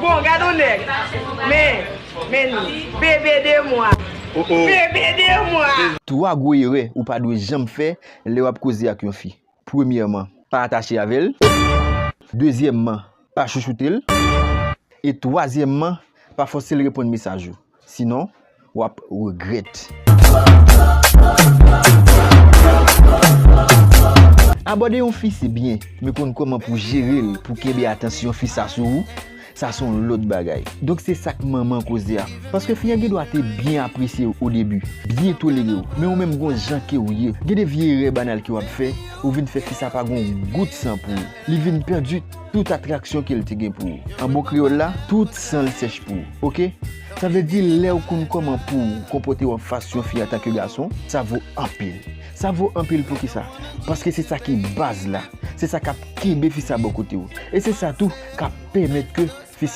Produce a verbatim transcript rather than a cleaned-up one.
Bon, gad yon nèg. Men, men, bebe de mwa. Bebe de mwa. Twa gwo erè ou pa dwe janm fè lè w ap koze ak yon fi. Premyèman, pa atache avè l. Dezyèmman, pa chouchoute l. E twazyèmman, pa fòse l reponn mesaj ou. Sinon, w ap regrèt. Abòde yon fi se byen, men konn kòman pou jere l, pou kenbe atansyon fi sa sou ou, sa se yon lòt bagay. Donk se sa k manman koze a. Paske fi an gen dwa te byen apresye w o debi, byen tolere w, men ou menm gon jan ke w ye. Gen de vye erè banal ke w ap fè, ou vin fè fi sa pa gon gout san pou ou. Li vin pèdi tout atraksyon ke l te gen pou ou. An bon kreyòl la, tout san l sèch pou ou. Oke? Sa vle di lè w konn kòman pou w konpòte w anfas yon fi antanke gason, sa vo anpil. Sa vo anpil poukisa? Paske se sa ki baz la. Se sa k ap kenbe fi sa bò kote w. E se sa tou k ap pèmèt ke